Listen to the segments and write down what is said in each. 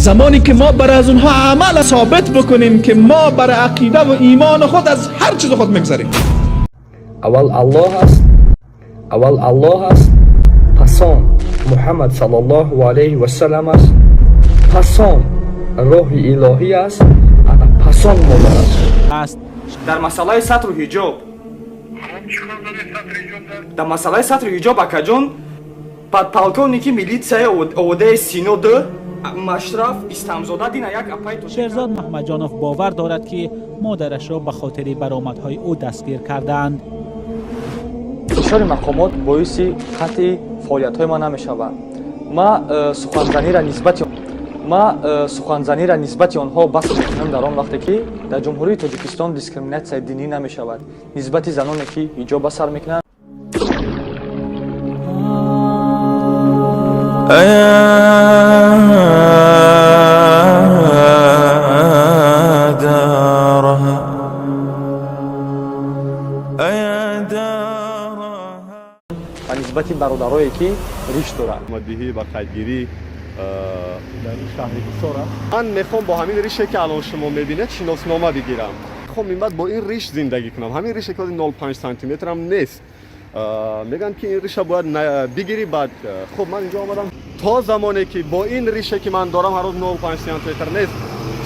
زمانی که ما بر از اونها عمل ثابت بکنیم که ما بر عقیده و ایمان خود از هر چیز خود میگذریم. اول الله است، اول الله است، پسان محمد صلی الله علیه و سلم است، پسان راه الهی است، انا پسان مادر است. در مسئله ستر و حجاب، در مسئله ستر و حجاب اکاجون подполковники милиция ОВД Сино 2 Машраф Истамзода дина як апай Шерзод Маҳмадҷонов бовар дорад, ки модарашро ба хотири баромадҳои ӯ дастгир кардаанд. Фишори мақомот боиси қатъи фаъолиятҳои ман намешавад. Ма суханзанира нисбати онҳо бас мекунам дар он вақте ки дар Ҷумҳурии Тоҷикистон дискриминатсияи динӣ намешавад нисбати заноне ки ҳиҷоб ба сар мекунанд. أيا دارها أيا دارها ва нисбати бародарое ки риш доранд. диҳӣ ва қайдгирӣ дар ин шаҳри Ҳисор аст. Ман мехоҳам бо ҳамин рише ки алон шумо мебинед шиноснома бигирам. Мехоҳам минбаъд бо ин риш зиндагӣ кунам. Ҳамин рише ки 0,5 сантиметрам нест, мегӯянд ки ин риша бояд бигирӣ. Баъд хуб ман инҷо омадам то замоне ки бо ин рише ки ман дорам ҳар рӯз 0,5 сантиметр нест,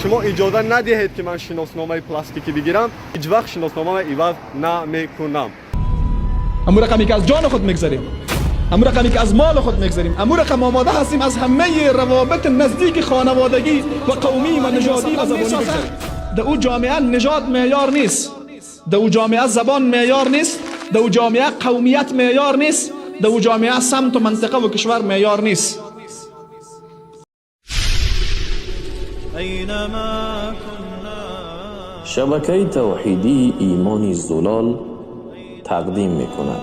шумо иҷоза надиҳед ки ман шиносномаи пластикӣ бигирам, ҳеҷ вақт шиносномаро иваз намекунам. امو رقمی که از جان خود میگذریم، امو رقمی که از مال خود میگذریم، امو رقم آماده هستیم از همه روابط نزدیک خانوادگی و قومی و نژادی و زبانی بگذریم. در او جامعه نژاد معیار نیست، در او جامعه زبان معیار نیست، در او جامعه قومیت معیار نیست، در او جامعه سمت و منطقه و کشور معیار نیست. شبکه توحیدی ایمان زلال تقدیم میکند.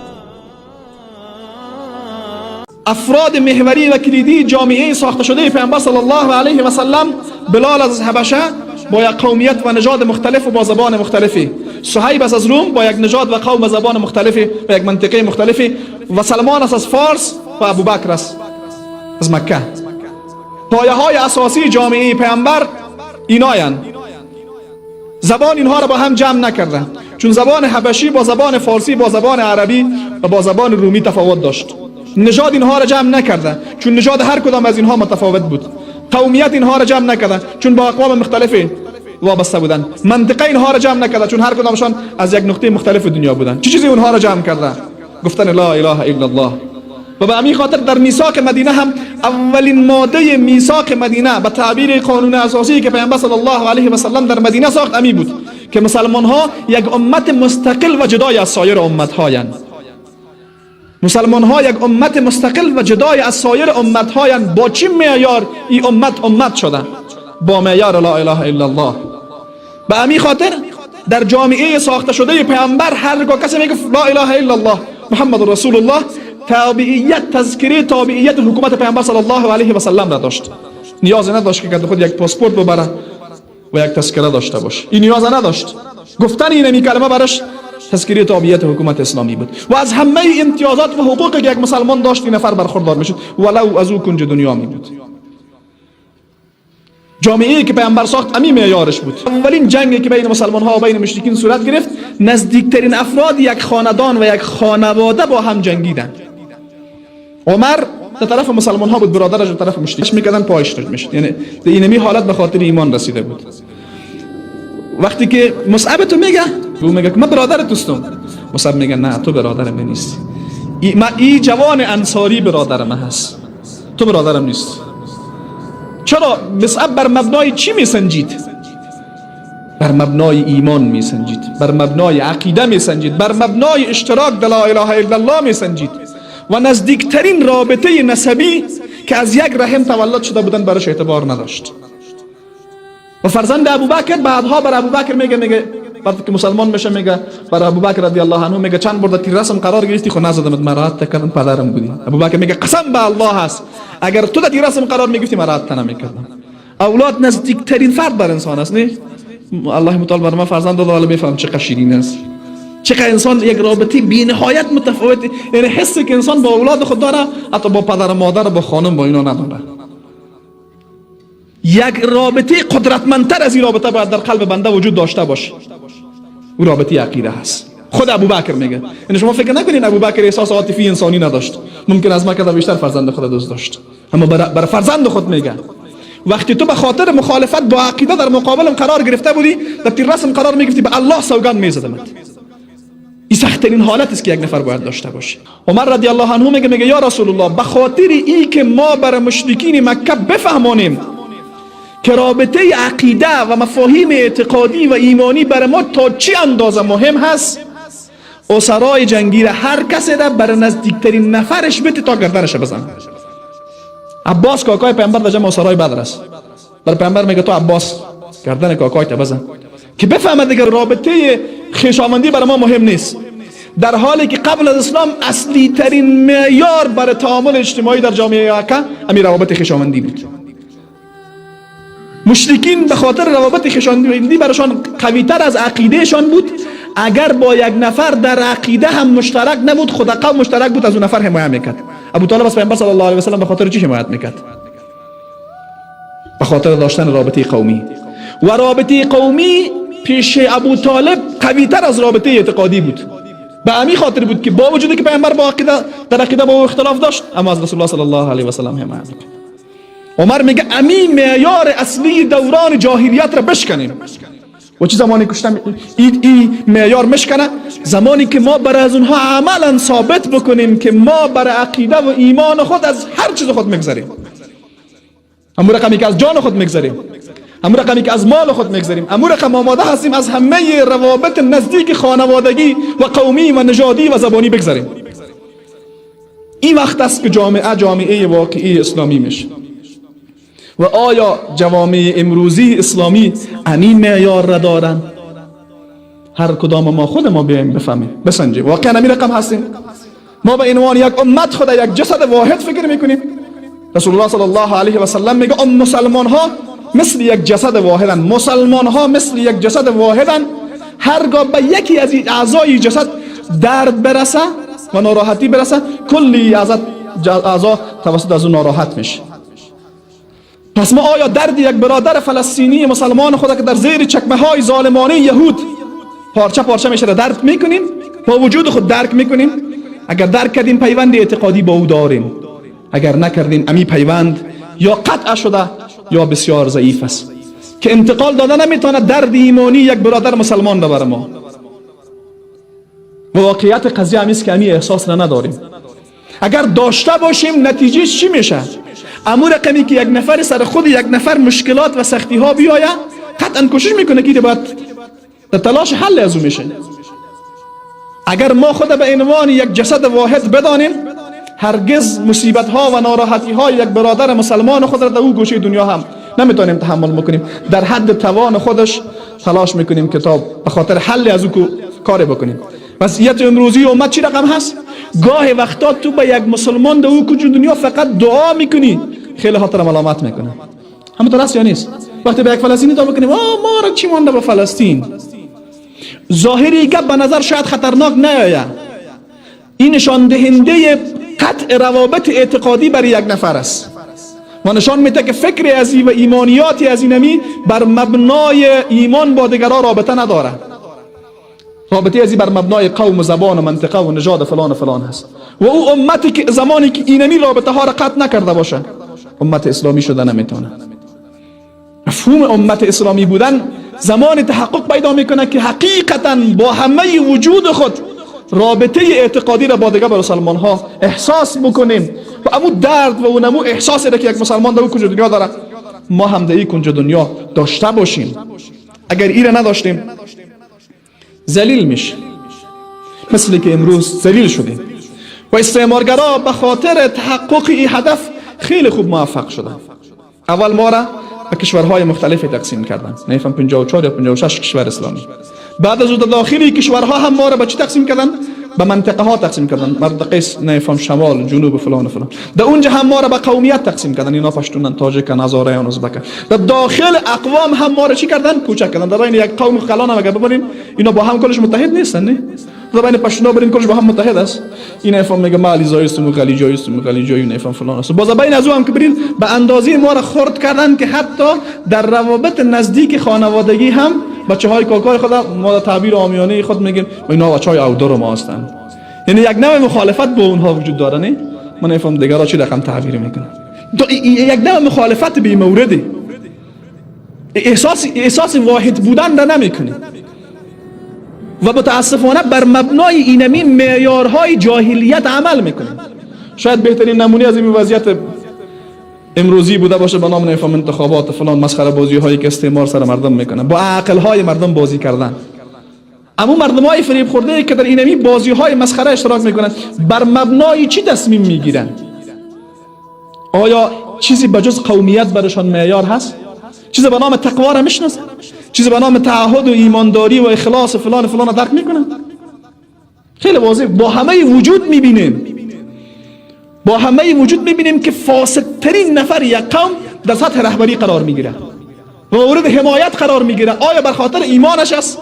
افراد محوری و کلیدی جامعه ساخته شده پیامبر صلی الله علیه و سلم، بلال از حبشه با یک قومیت و نژاد مختلف و با زبان مختلفی، صهیب از روم با یک نژاد و قوم و زبان مختلفی و یک منطقه مختلفی، و سلمان از فارس و ابوبکر است از مکه. پایه های اساسی جامعه پیامبر اینایند. زبان اینها را با هم جمع نکرده، چون زبان حبشی با زبان فارسی با زبان عربی و با زبان رومی تفاوت داشت. نژاد اینها را جمع نکرده، چون نژاد هر کدام از اینها متفاوت بود. قومیت اینها را جمع نکرده، چون با اقوام مختلف وابسته بودند. منطقه اینها را جمع نکرده، چون هر کدامشان از یک نقطه مختلف دنیا بودند. چه چیزی اونها را جمع کرده؟ گفتن لا اله الا الله. و به همین خاطر در میثاق مدینه هم اولین ماده میثاق مدینه به تعبیر قانون اساسی که پیامبر صلی الله علیه و سلم در مدینه ساخت امی بود که مسلمان ها یک امت مستقل و جدای از سایر امت هایند. مسلمان ها یک امت مستقل و جدای از سایر امت هایند. با چی معیار این امت امت شده؟ با معیار لا اله الا الله. به همین خاطر در جامعه ساخته شده پیامبر هرگاه کسی میگفت لا اله الا الله محمد رسول الله، تابعیت، تذکره تابعیت حکومت پیامبر صلی الله علیه و سلم را داشت. نیاز نداشت که خود یک پاسپورت ببره و یک تذکره داشته باشه. این نیاز نداشت. گفتن این کلمه براش تذکره تابعیت حکومت اسلامی بود و از همه امتیازات و حقوقی که یک مسلمان داشت این نفر برخوردار میشد، ولو از او کنج دنیا می بود. جامعه که پیامبر ساخت امی معیارش بود. اولین جنگی که بین مسلمان ها و بین مشرکین صورت گرفت، نزدیکترین افراد یک خاندان و یک خانواده با هم جنگیدند. عمر در طرف مسلمان ها بود، برادرش در طرف مشرکین میکردن، پایش میشد. یعنی در اینمی حالت به خاطر ایمان رسیده بود. وقتی که مصعب تو میگه، او میگه که من برادر توستم. مصعب میگه نه، تو برادر من نیستی. من ای جوان انصاری برادر من هست، تو برادرم نیست. چرا؟ مصعب بر مبنای چی میسنجید؟ بر مبنای ایمان میسنجید، بر مبنای عقیده میسنجید، بر مبنای اشتراک در لا اله الا الله میسنجید. و نزدیکترین رابطه نسبی که از یک رحم تولد شده بودن براش اعتبار نداشت. و فرزند ابوبکر بعدها بر ابوبکر میگه بعد که مسلمان میشه میگه بر ابوبکر رضی الله عنه میگه چند بار در تیر رسم قرار گرفتی خو نزدمت، مراحت کردم، پدرم بودی. ابوبکر میگه قسم به الله هست اگر تو در تیر رسم قرار میگرفتی مراحت نمیکردم. اولاد نزدیکترین فرد بر انسان است، نه؟ الله متعال بر من فرزند داده، حالا میفهم چقدر شیرین است، چقدر انسان یک رابطه بی‌نهایت متفاوت، یعنی حسی که انسان با اولاد خود داره حتی با پدر و مادر با خانم با اینا نداره. یک رابطه قدرتمندتر از این رابطه باید در قلب بنده وجود داشته باشه، او رابطه عقیده هست. خود ابوبکر میگه، یعنی شما فکر نکنین ابوبکر احساس عاطفی انسانی نداشت، ممکن از ما که بیشتر فرزند خود دوست داشت، اما بر فرزند خود میگه وقتی تو به خاطر مخالفت با عقیده در مقابلم قرار گرفته بودی، در تیر رسم قرار میگرفتی، به الله سوگند میزدمت. این سخت‌ترین حالت است که یک نفر باید داشته باشه. عمر رضی الله عنه میگه یا رسول الله، به خاطر ای که ما بر مشرکین مکه بفهمانیم که رابطه عقیده و مفاهیم اعتقادی و ایمانی بر ما تا چی اندازه مهم هست، اسرای جنگی را هر کسی را بر نزدیکترین نفرش بده تا گردنش بزن. عباس کاکای پیامبر در جمع اسرای بدر است، بر پیامبر میگه تو عباس گردن کاکای تا بزن که بفهمد دیگه رابطه خویشاوندی بر ما مهم نیست، در حالی که قبل از اسلام اصلی ترین معیار برای تعامل اجتماعی در جامعه مکه همین روابط خویشاوندی بود. مشرکین به خاطر روابط خویشاوندی براشان قویتر از عقیدهشان بود. اگر با یک نفر در عقیده هم مشترک نبود، خود قوم مشترک بود، از اون نفر حمایت میکرد. ابو طالب از پیامبر صلی الله علیه و سلم به خاطر چی حمایت میکرد؟ به خاطر داشتن رابطه قومی، و رابطه قومی پیش ابو طالب قویتر از رابطه اعتقادی بود. به همین خاطر بود که با وجودی که پیامبر با عقیده در عقیده با او اختلاف داشت، اما از رسول الله صلی الله علیه و سلم حمایت میکرد. عمر میگه امین معیار اصلی دوران جاهلیت را بشکنیم. و چه زمانی کشتم این معیار مشکنه؟ زمانی که ما بر از اونها عملا ثابت بکنیم که ما بر عقیده و ایمان خود از هر چیز خود میگذریم، همون رقمی که از جان خود میگذریم، همون رقمی که از مال خود میگذریم، همون رقم آماده هستیم از همه روابط نزدیک خانوادگی و قومی و نژادی و زبانی بگذریم. این وقت است که جامعه جامعه واقعی اسلامی میشه. و آیا جوامع امروزی اسلامی همین معیار را دارن؟ هر کدام ما خود ما بیایم بفهمیم، بسنجیم واقعا همین رقم هستیم؟ ما به عنوان یک امت خود یک جسد واحد فکر میکنیم. رسول الله صلی الله علیه و سلم میگه ام مسلمان ها مثل یک جسد واحدن، مسلمان ها مثل یک جسد واحدن، هرگاه به یکی از اعضای جسد درد برسه و ناراحتی برسه، کلی اعضا توسط از اون ناراحت میشه. پس ما آیا درد یک برادر فلسطینی مسلمان خود که در زیر چکمه های ظالمانه یهود پارچه پارچه میشه را درک میکنیم؟ با وجود خود درک میکنیم؟ اگر درک کردیم پیوند اعتقادی با او داریم، اگر نکردیم امی پیوند یا قطع شده یا بسیار ضعیف است که انتقال داده نمیتونه درد ایمانی یک برادر مسلمان را بر ما. واقعیت قضیه همی است که امی احساس را نداریم. اگر داشته باشیم نتیجه چی میشه؟ امو رقمی که یک نفر سر خود یک نفر مشکلات و سختی ها بیاید، قطعا کوشش میکنه که باید در تلاش حل از او میشه. اگر ما خود به عنوان یک جسد واحد بدانیم، هرگز مصیبت ها و ناراحتی ها یک برادر مسلمان خود را در او گوشه دنیا هم نمیتونیم تحمل بکنیم. در حد توان خودش تلاش میکنیم که تا به خاطر حل از او کار بکنیم. وضعیت امروزی امت چی رقم هست؟ گاه وقتا تو به یک مسلمان در او کجا دنیا فقط دعا میکنی، خیلی خاطر ملامت میکنه. همونطور است یا نیست؟ وقتی به یک فلسطینی دعا میکنیم، ما را چی مانده به فلسطین؟ ظاهری گپ به نظر شاید خطرناک نیاید، این نشان دهنده قطع روابط اعتقادی برای یک نفر است و نشان میده که فکر از و ایمانیات از اینمی بر مبنای ایمان با دیگران رابطه نداره. رابطه ازی بر مبنای قوم و زبان و منطقه و نژاد فلان و فلان هست. و او امتی که زمانی که اینمی رابطه ها را قطع نکرده باشه، امت اسلامی شده نمیتونه. مفهوم امت اسلامی بودن زمان تحقق پیدا میکنه که حقیقتا با همه وجود خود رابطه اعتقادی را با دیگر مسلمان ها احساس بکنیم و امو درد و اونمو احساسی را که یک مسلمان در او کنج دنیا داره ما هم در این کنج دنیا داشته باشیم. اگر این را نداشتیم ذلیل میشه، مثل که امروز ذلیل شدیم و استعمارگرا به خاطر تحقق این هدف خیلی خوب موفق شدن. اول ما را به کشورهای مختلف تقسیم کردن، نفهم 54 یا 56 کشور اسلامی. بعد از او داخلی کشورها هم ما را به چی تقسیم کردن؟ به منطقه ها تقسیم کردن، منطقه نفهم شمال، جنوب، فلان و فلان. در اونجا هم ما را به قومیت تقسیم کردن، اینا پشتونن، تاجیکن، هزاره‌ان، ازبکن. در داخل اقوام هم ما را چی کردن؟ کوچک کردن. در این یک قوم کلان هم اگر ببینیم اینا با هم کلش متحد نیستن، نه؟ بین پشتونا برین کلش با هم متحد است. این افهم میگه ما علیزایی هستم و غلیجایی هستم و غلیجایی و افهم فلان است. باز بین از او هم که برین به اندازه ما را خرد کردن که حتی در روابط نزدیک خانوادگی هم بچه های کاکای خود ما در تعبیر عامیانه خود میگیم اینا بچه های اودر ما هستند. یعنی یک نوع مخالفت با اونها وجود داره. نه من افهم دیگرا چی رقم تعبیر میکنن. یک نوع مخالفت به موردی احساس واحد بودن را نمیکنه و متاسفانه بر مبنای اینمی معیارهای جاهلیت عمل میکنه. شاید بهترین نمونه از این وضعیت امروزی بوده باشه به نام نفهم انتخابات فلان مسخره بازی هایی که استعمار سر مردم میکنه، با عقل های مردم بازی کردن. اما مردم های فریب خورده که در اینمی بازی های مسخره اشتراک میکنن بر مبنای چی تصمیم میگیرن؟ آیا چیزی بجز قومیت برشان معیار هست؟ چیزی به نام تقوا را میشناسن؟ چیزی به نام تعهد و ایمانداری و اخلاص و فلان فلان را درک میکنن؟ خیلی واضح با همه وجود میبینیم، با همه وجود میبینیم که فاسدترین نفر یک قوم در سطح رهبری قرار میگیره و مورد حمایت قرار میگیره. آیا بر خاطر ایمانش است؟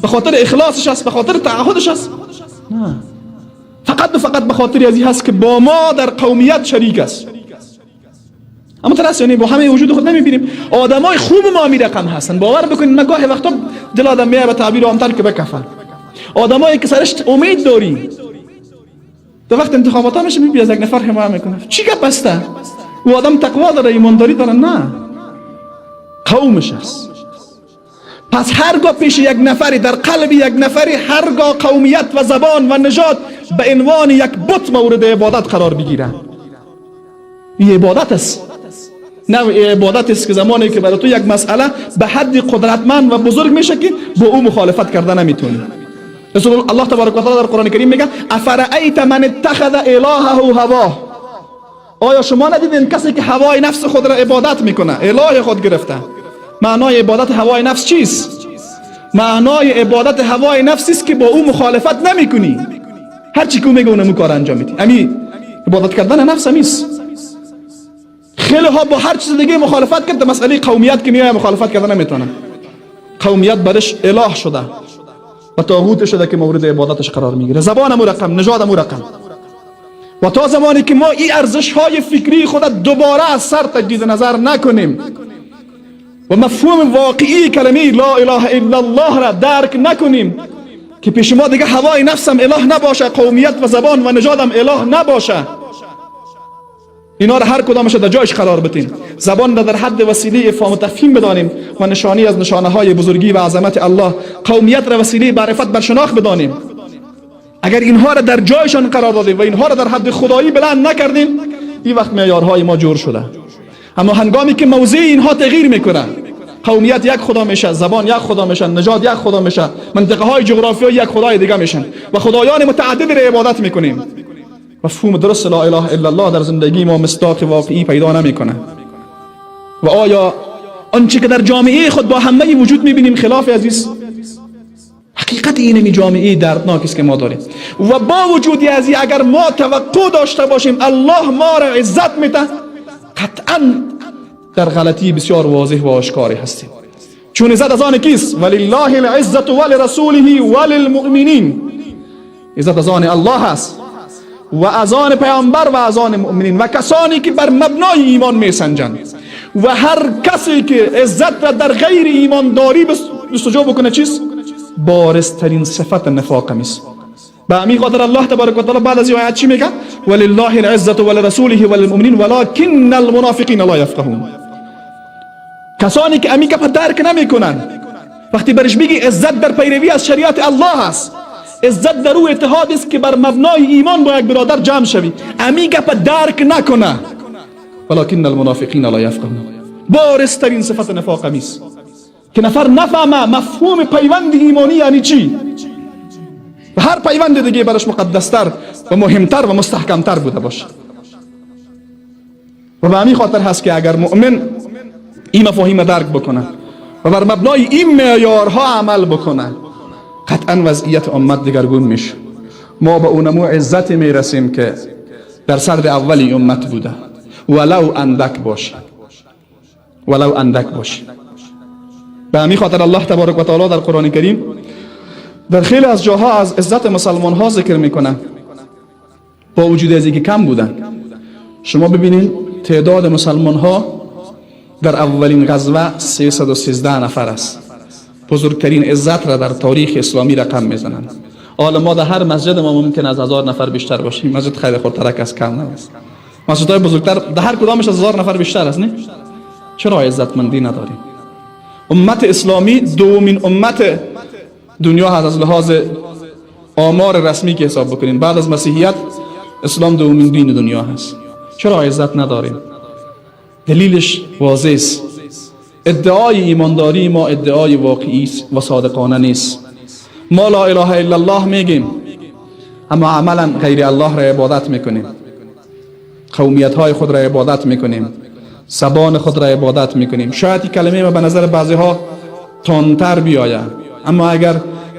به خاطر اخلاصش است؟ به خاطر تعهدش است؟ نه، فقط و فقط به خاطر از این هست که با ما در قومیت شریک است. اما ترس یعنی با همه وجود خود نمیبینیم آدمای خوب ما می رقم هستن. باور بکنید من گاهی وقتا دل آدم میاد به تعبیر عامتر که بکفن، آدمایی که سرش امید داری در وقت انتخابات میشه میبینی از یک نفر حمایت میکنه. چی گپ است؟ او آدم تقوا داره، ایمانداری داره؟ نه، قومش است. پس هرگاه پیش یک نفری در قلب یک نفری هرگاه قومیت و زبان و نژاد به عنوان یک بت مورد عبادت قرار بگیره، این عبادت است. نه عبادت است که زمانی که برای تو یک مسئله به حد قدرتمند و بزرگ میشه که با او مخالفت کرده نمیتونی. رسول الله تبارک و تعالی در قرآن کریم میگه افرأیت من اتخذ الهه هواه. آیا شما ندیدین کسی که هوای نفس خود را عبادت میکنه، اله خود گرفته؟ معنای عبادت هوای نفس چیست؟ معنای عبادت هوای نفس است که با او مخالفت نمیکنی، هر چی که میگه اونمو کار انجام میدی. امی عبادت کردن نفس همیست. خیلی ها با هر چیز دیگه مخالفت کرد، مسئله قومیت که میای مخالفت کردن نمیتونه. قومیت برش اله شده و طاغوت شده که مورد عبادتش قرار میگیره. زبان مو رقم، نژاد مو رقم. و تا زمانی که ما این ارزش های فکری خود دوباره از سر تجدید نظر نکنیم و مفهوم واقعی کلمه لا اله الا الله را درک نکنیم که پیش ما دیگه هوای نفسم اله نباشه، قومیت و زبان و نژادم اله نباشه، اینا را هر کدامش در جایش قرار بدیم، زبان را در حد وسیله افهام و تفهیم بدانیم و نشانی از نشانه های بزرگی و عظمت الله، قومیت را وسیله معرفت بر شناخت بدانیم. اگر اینها را در جایشان قرار دادیم و اینها را در حد خدایی بلند نکردیم، این وقت معیارهای ما جور شده. اما هنگامی که موضع اینها تغییر میکنه، قومیت یک خدا میشه، زبان یک خدا میشه، نژاد یک خدا میشه، منطقه های جغرافیایی یک خدای دیگه میشن و خدایان متعدد را عبادت میکنیم، مفهوم درست لا اله الا الله در زندگی ما مصداق واقعی پیدا نمیکنه. و آیا آنچه که در جامعه خود با همه وجود میبینیم خلاف عزیز حقیقت اینمی جامعه دردناک است که ما داریم. و با وجود از اگر ما توقع داشته باشیم الله ما را عزت میده، قطعا در غلطی بسیار واضح و آشکاری هستیم. چون عزت از آن کیست؟ ولله العزت ولرسوله وللمؤمنین. عزت از آن الله است و از آن پیامبر و از آن مؤمنین و کسانی که بر مبنای ایمان میسنجند. و هر کسی که عزت را در غیر ایمانداری جستجو بکنه چیست؟ بارزترین صفت نفاق است. به همین خاطر الله تبارک و تعالی بعد از این آیت چی میگه؟ ولله العزت ولرسوله وللمؤمنین ولکن المنافقین لا یفقهون. کسانی که همین گپ درک نمیکنن، وقتی برش میگی عزت در پیروی از شریعت الله است، عزت در او اتحاد است که بر مبنای ایمان با یک برادر جمع شوی، امی گپ درک نکنه، ولکن المنافقین لا یفقهون. بارزترین صفت نفاق است که نفر نفهمه مفهوم پیوند ایمانی یعنی چی، و هر پیوند دیگه برش مقدستر و مهمتر و مستحکمتر بوده باشه. و به همین خاطر هست که اگر مؤمن این مفاهیم درک بکنه و بر مبنای این معیارها عمل بکنه، قطعا وضعیت امت دگرگون میشه. ما به اونمو عزت میرسیم که در صدر اولی امت بوده، ولو اندک باشه، ولو اندک باشه. به همین خاطر الله تبارک و تعالی در قرآن کریم در خیلی از جاها از عزت مسلمان ها ذکر میکنه، با وجود از اینکه کم بودن. شما ببینید تعداد مسلمان ها در اولین غزوه 313 نفر است. بزرگترین عزت را در تاریخ اسلامی رقم میزنند. حالا ما در هر مسجد ما ممکن از 1000 نفر بیشتر باشیم. مسجد خیلی خردترک است، کم نیست. مسجدهای بزرگتر در هر کدامش از 1000 نفر بیشتر است، نه؟ چرا عزتمندی نداریم؟ امت اسلامی دومین امت دنیا هست از لحاظ آمار رسمی که حساب بکنیم. بعد از مسیحیت اسلام دومین دین دنیا هست. چرا عزت نداریم؟ دلیلش واضح است. ادعای ایمانداری ما ادعای واقعی است و صادقانه نیست. ما لا اله الا الله میگیم، اما عملا غیر الله را عبادت میکنیم، قومیت های خود را عبادت میکنیم، زبان خود را عبادت میکنیم. شاید این کلمه ما به نظر بعضی ها تندتر بیاید، اما اگر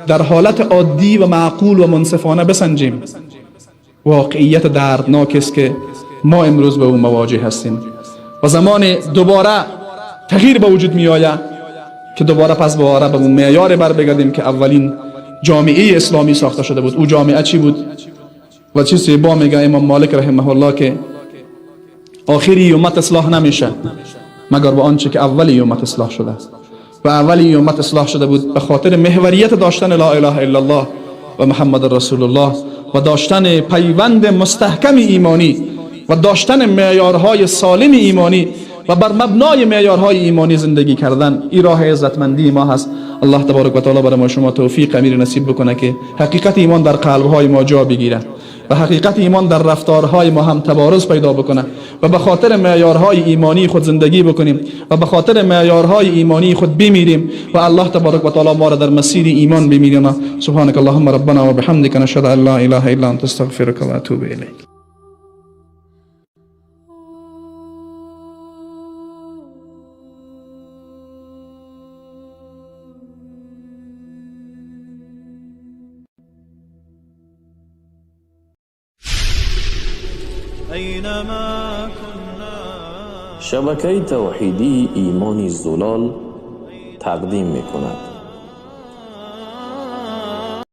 در حالت عادی و معقول و منصفانه بسنجیم، واقعیت دردناک است که ما امروز به اون مواجه هستیم. و زمان دوباره تغییر به وجود می آید که دوباره پس دوباره به اون معیار بر بگردیم که اولین جامعه اسلامی ساخته شده بود. او جامعه چی بود؟ و چی زیبا میگه امام مالک رحمه الله که آخری امت اصلاح نمیشه مگر با آنچه که اولی امت اصلاح شده است. و اولی امت اصلاح شده بود به خاطر محوریت داشتن لا اله الا الله و محمد رسول الله و داشتن پیوند مستحکم ایمانی و داشتن معیارهای سالم ایمانی و بر مبنای معیارهای ایمانی زندگی کردن. این راه عزتمندی ما هست. الله تبارک و تعالی برای ما شما توفیق امیر نصیب بکنه که حقیقت ایمان در قلبهای ما جا بگیره و حقیقت ایمان در رفتارهای ما هم تبارز پیدا بکنه و به خاطر معیارهای ایمانی خود زندگی بکنیم و به خاطر معیارهای ایمانی خود بمیریم و الله تبارک و تعالی ما را در مسیر ایمان بمیرانه. سبحانك اللهم ربنا و بحمدک نشهد ان لا اله الا انت استغفرک و اتوب الیک. شبکه توحیدی ایمان زلال تقدیم میکند.